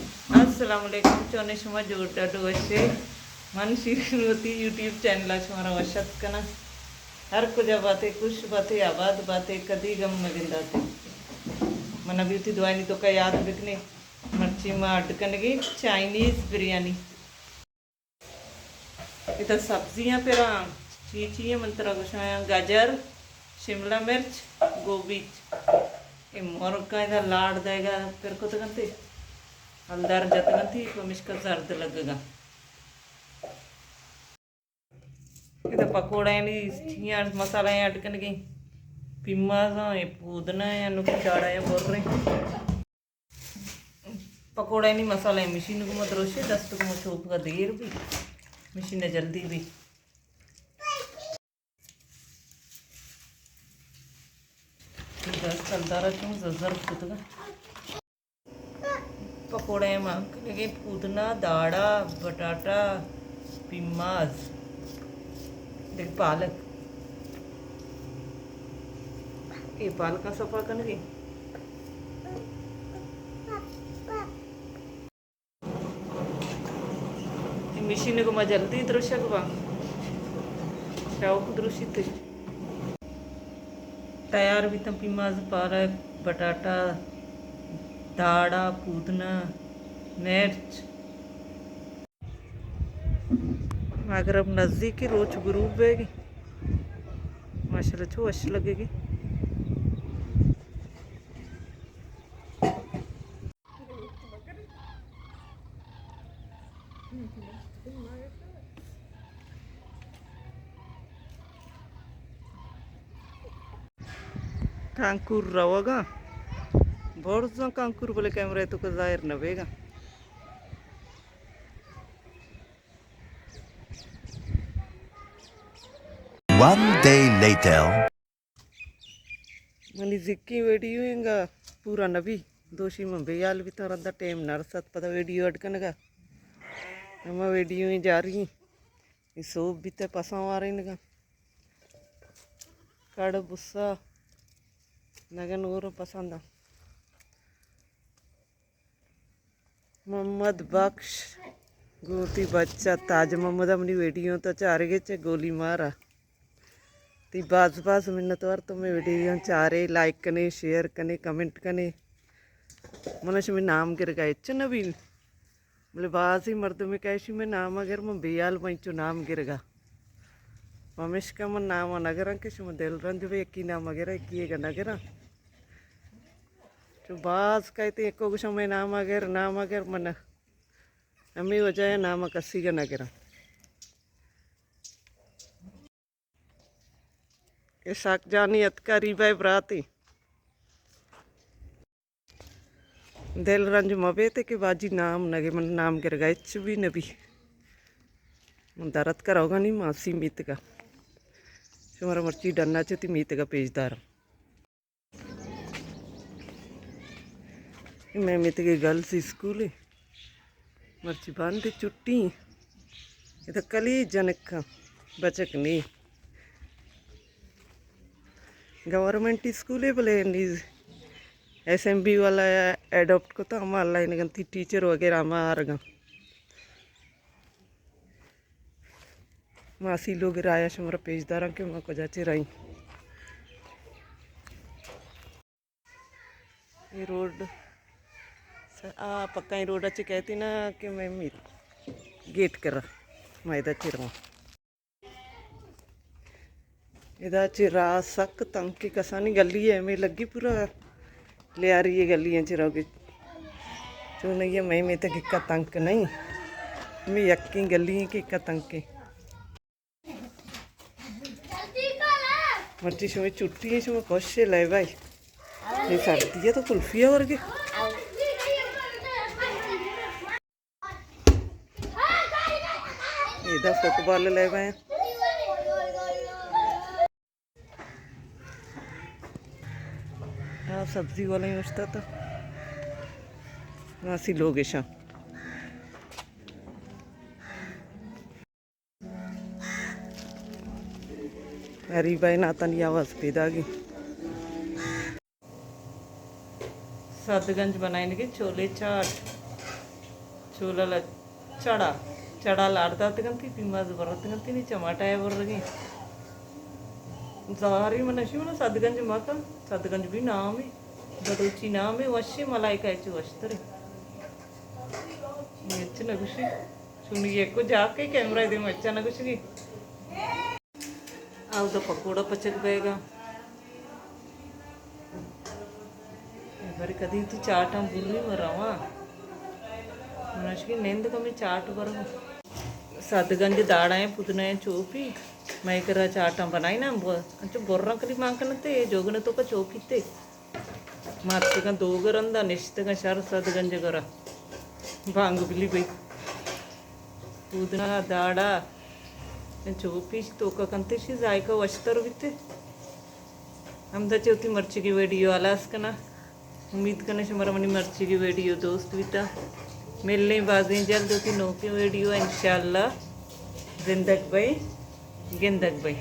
السلام علیکم، چونے شما؟ جوڑ ڈاڈ وشے؟ من شیرین وتی یوٹیوب چینل ءَ شمارا وش اتک کناں۔ ہر کجا باتے، خوش باتے، آباد باتے، کدی گم مہ گنداتے۔ من ابھی وتی دعائنی توکا یاد بکنے۔ مرچی ما اڈ کنگی چائنیز بریانی۔ ادا سبزیاں پراں چی چی ہیں من ترا گوشایاں، گجر، شملہ مرچ، گوبیچ۔ اے مرگاں ادا لاڑ دئیگا پر کتگ انت، ہلدار جتگ انت، پمیشکا زرد لگگا۔ ادا پکوڑایانی چیاں مسالہ اڈ کنگی، پیمازاں، اے پودنا یا نکی داڑا یا برے۔ پکوڑانی مسالہ مشین گوما دروشے، دست گوما چوپگا دیر بی، مشین جلدی بی۔ دست کلدارا چون زرزر کتگا۔ پکوڑے ما کنگے پودنا، داڑا، بٹاٹا، پیماز، دگہ پالک۔ اے پالکاں صفا کنگے۔ اے مشین گوما جلدی دروشگ با۔ شوق دروشیت۔ تیار بیتاں پیماز، پالک، بٹاٹا، داڑا، پودنا، مرچ۔ مغرب نزدیک، روچ غروب بیگی۔ ماشاءاللہ چو وش لگگی۔ کانکور روگا، برزاں کانکور، بلے کیمرہ توکا ظاہر نہ بیگا۔ One day later. منی زکی ویڈیو انگا پورا نبی، دوشی من بے حال بیتاں، رندا ٹیم نرست پدا ویڈیو اڈ کنگا۔ ہما ویڈیو جاری ایں۔ اے سوب بیتہ پساں وارینگا۔ کڑ بسا نگن اور پسند۔ محمد بخش گوں وتی بچ ءَ، تاج محمد ءَ منی ویڈیو تو چارگے چہ گولی مارا۔ تی باز باز منتوار، تو مئے ویڈیو چارے، لائک کنے، شیئر کنے، کمنٹ کنے۔ من شمئے نام گرگا ہچ نہ بین، بلے بازی مردمے کئے شی مئے نام گر، من بیال بین چو نام گرگا۔ پمیشکا من نام نہ گراں کہ شما دل رنج بے، یکی نام گر، یکی گا نہ گراں۔ چو باز کئیت یکو گوشاں مئے نام گر، نام گر، من ہمے وجہ ءَ نام کسی گا نہ گراں۔ اسحاق جانی اتکا، ریبہ ءِ براتے۔ دل رنج مہ بیت کہ باجی نام نہ گے، من نام گرگا ہچ بھی نہ بی۔ من در اتکا روگا نی ماسی میتگا۔ شمارا مرچی ڈنا چہ تی میتگا پیش داراں۔ مئے میتگے گرلز اسکولے، مرچی بند، چھٹی۔ ادا کلی جنکاں، بچک نی۔ گورنمنٹ اسکولے بلے نی ایس ایم بی والا اڈاپٹ کتا، ہما لائن گنتی ٹیچر وغیرہ ہما آرگا۔ ماسی لوگ رایا شمارا پیش داراں کہ ما کجا چہ رئیں۔ اے روڈ س-، آ پکائیں روڈ ءَ چہ کئیت نا کہ مئے میت گیٹ کرا ما ادا چہ رواں۔ ادا چہ راہ سک تنکے، کسانی گلی ءَ ہمے لگی پورا لیاری ءِ گلی ءَ چہ روگے۔ چونائی ءَ مئے میتگ اکا تنک نئیں۔ ہمے یکیں گلی ایں کہ اکا تنکیں۔ مرچی شمئے چھٹی ایں، شما خوش ئے لئے بھائی۔ اے سردی ءَ تو کلفی ءَ ورگے۔ ادا فٹبال لیبا ایں۔ آ سبزی والا ہی اوشتا تھا۔ ماسی لوگ ایشاں۔ غریبائی ناتانی آواز پیدا گی۔ سادگنج بنائینگے چولے چاٹ۔ چولا لا-، چڑا، چڑا لاڑ داتگ انتی، پیماز برتگ انتی، نی چماٹا ء برگیں۔ زہری من اشی من سدگنج مکن، سدگنج بھی نامے، بلوچی نامے، وشی ملائکہ چو وشترے۔ نی اچ نہ گوشی، چونی یکو جاکے کیمرہ دیم اچا نہ گوشگی۔ اودا پکوڑا پچگ بیگا۔ بری کدی تی چاٹاں بری و رواں۔ منشکی نند کمی چاٹ برو۔ سدگنج داڑائیں پودنائیں چوپی۔ مئے کرا چاٹاں بنائی نا، انچو برا کلی مان کنتے، جوگنے تو کا چوپی تے۔ ماتکگاں دو گرندا نشتگاں شر سدگنج گرا۔ بانگ بلی بئی۔ پودنا داڑا۔ چوپیش توکا کنتے شی ذائقہ وشتر بیتے۔ ہمدا چہ وتی مرچیگی ویڈیو ہلاس کناں۔ امید کناں شمارا منی مرچیگی ویڈیو دوست بیتا۔ ملیں بازیں جلد وتی نوکیں ویڈیو انشاءاللہ۔ زندگ بئے، گندگ بئے۔